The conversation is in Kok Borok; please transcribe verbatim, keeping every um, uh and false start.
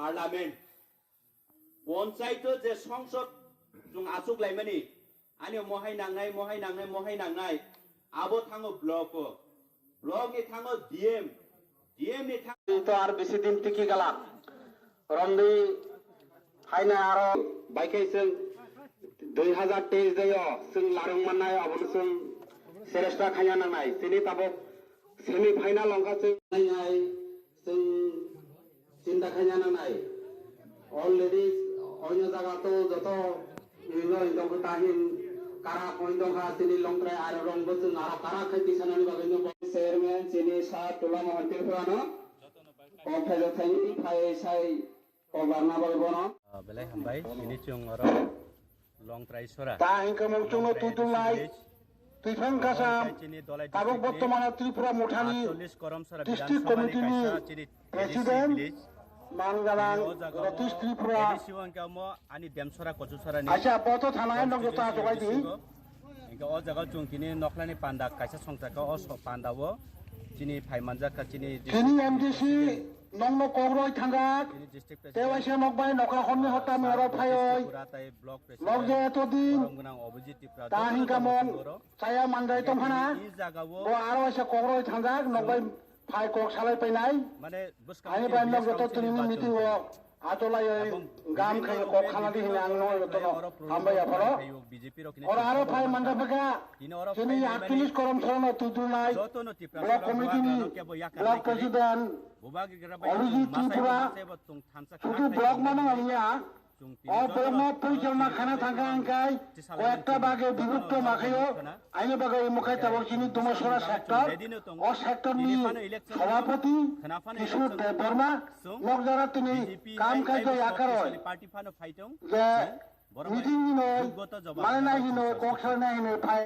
Parliament, ponchaito je songsod chwng achuk laimani, ani mohai nangnai, mohai nangnai, mohai nangnai, abo thango block o, block ni thango D M, D M ni thango. To ar bisi din tiki gala, romdi haina aro baikai chwng dui hazar teis deo chwng larung mannai, abono chwng selesta khaina nangnai, chini tabok semi final ongkha chwng nainai, chwng chinta khaina nangnai. Already oino jaga to joto ino indok tahin karak oino kha chini Longtrai aro rong bo chwng aro karak khai tisanani bagwi no bo. Chairman chini sa Tula Mohan Tripura no kok thai thai phai sai kok barna bagwi bono. Ah, belai hambai, ini chwng oro Longtrai Sora. Ta hingke mung chwngno Longtrai tuitungnai. A D C village. Tuiphang Obo Kasam, hingke chini Dolai tabuk district ni bortomano Tripura Muthani atchollis Korom Sora district Bidhan Sabha ni committee ni kaisa chini president, A D C village. Mangalang Chini o jaga o Ratish Tripura. A D C o hingke omo ani Demsora Kochusora ni Acha, boto thanai nokto ta constituency jogai di. Bisingo. Hingke o jaga o chwng tini nokhlani panda kaisa songchakha o so-, panda o chini phai manjak kha chini Chini district M D C president, nokno kokroi thangjak. Chini district Tei president, waisa nok bai nokha honni ah, hotta sir, mero North East phaioi. Tripura tai block president, Nok je eto din. Borom gwnang Abhijit Tripura, Ta jotono hingka tamo mong, songoro. Chaya manjai tongkhana. I jaga o Bo aro waisa kokroi thangjak, nok bai phai kok salai painai. Mane bwskang Ani chini bai nok village joto council ni tinini meeting o bachung. Achulaioi Ebong gam bibhinno khayo kok rupe khana di hini bibhinno ang no rokono jotono oro program hambai apharo. Khayo B J P rok hini Oro aro chwng phai khobor manja mangkha. Bwkha, Tini oro phai oro mani actually korom thorno tuitunai. Jotono Tipra Block Sora committee ni Bubagra no kebo yakar Block nai kiri. President Bubagra bai Abhijit chwng masai Tripura. Masai bo chwng thansa Sudu khna Block khayo mano nai. Ania. Tong tini O jora Block no jora puichal na jora khana jora thangka jora angkai. Tisala Ko ekta election bage jotono bibukto jora makhayo. Jora khna. Aini bagwi mukhai tabok chini Dumasora sector, o sector ni sabhapati Kishore Debbarma, nok jara tini kam kaijo yakaroi. Je meeting hino, mane nai hino, kok salnai hino, phai.